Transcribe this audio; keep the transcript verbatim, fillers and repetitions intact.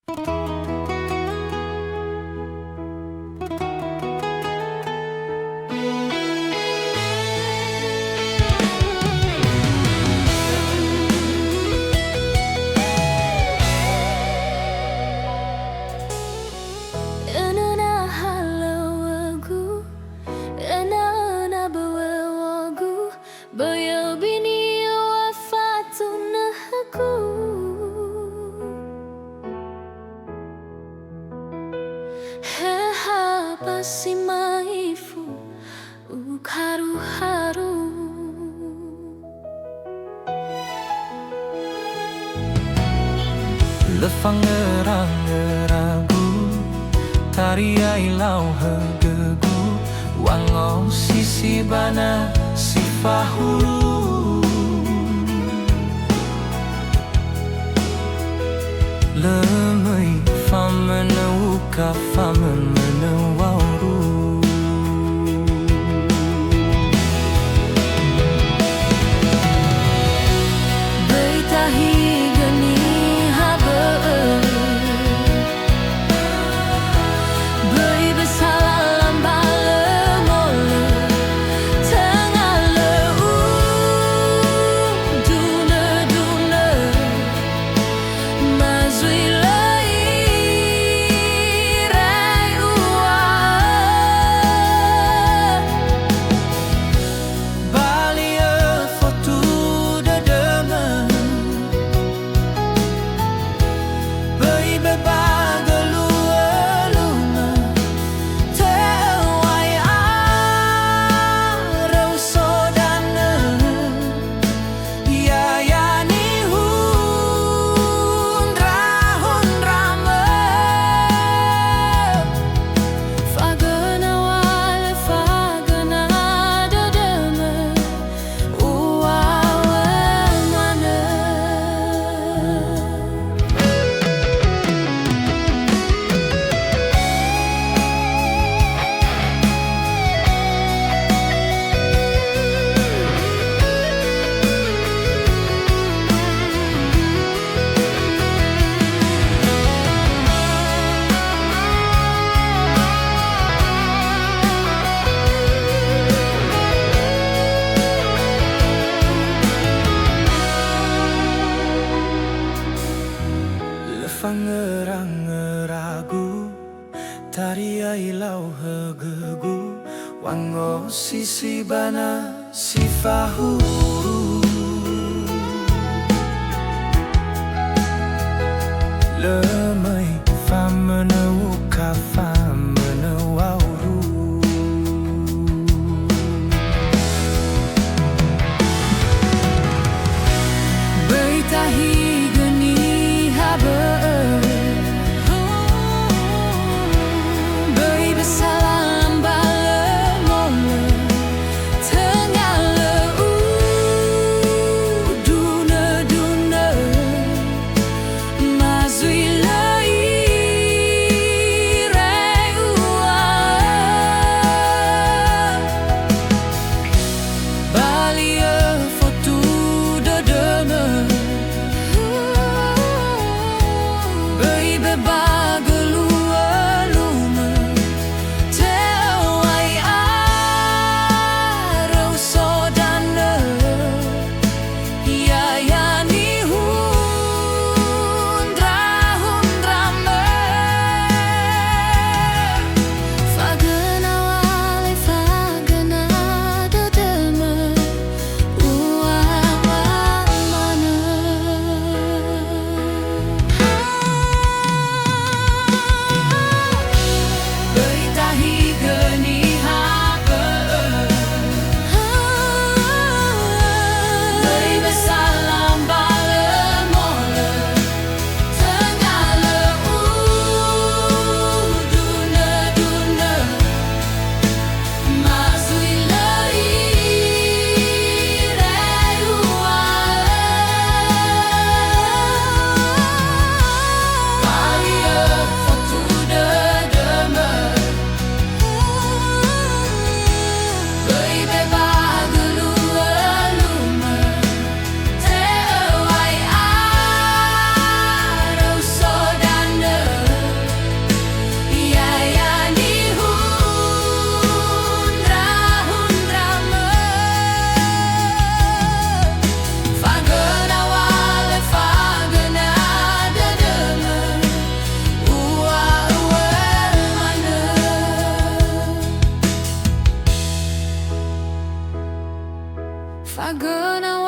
Enöna halöŵögu, enöna böwögu, böi öbini ua fatunöhögu. He ha ba si ma'ifu uharu-haru. Lö fangöra-ngöragu, tariai lau högögu, wangosisi bana si fahulu. Lö möi famönö uka famönö waoru. Böi tahigö niha bö'ö. Böi besala lambalö molö, tenga lö udunö-dunö, ma zui lö irai ua. Bali'ö fotu dödömö. Böi beba gölua-luma, te'o'ai aröu sodanö, ya'ia nihundra-hundramö. Fagöna wa'alö, fagöna dödömö. Lö fangöra-ngöragu, tariai lau högögu, wangosisi bana si fahuru. Lö möi famönö uka famönö waoru. Böi tahigö niha bö'ö. Böi besala lambalö molö. Tenga lö udunö-dunö, ma zui lö irai ua. Bali'ö fotu dödömö. Böi beba gölua-lumö, te'o'ai aröu sodanö, ya'ia nihundra-hundramö. Fagöna wa'alö, fagöna dödömö. Fagöna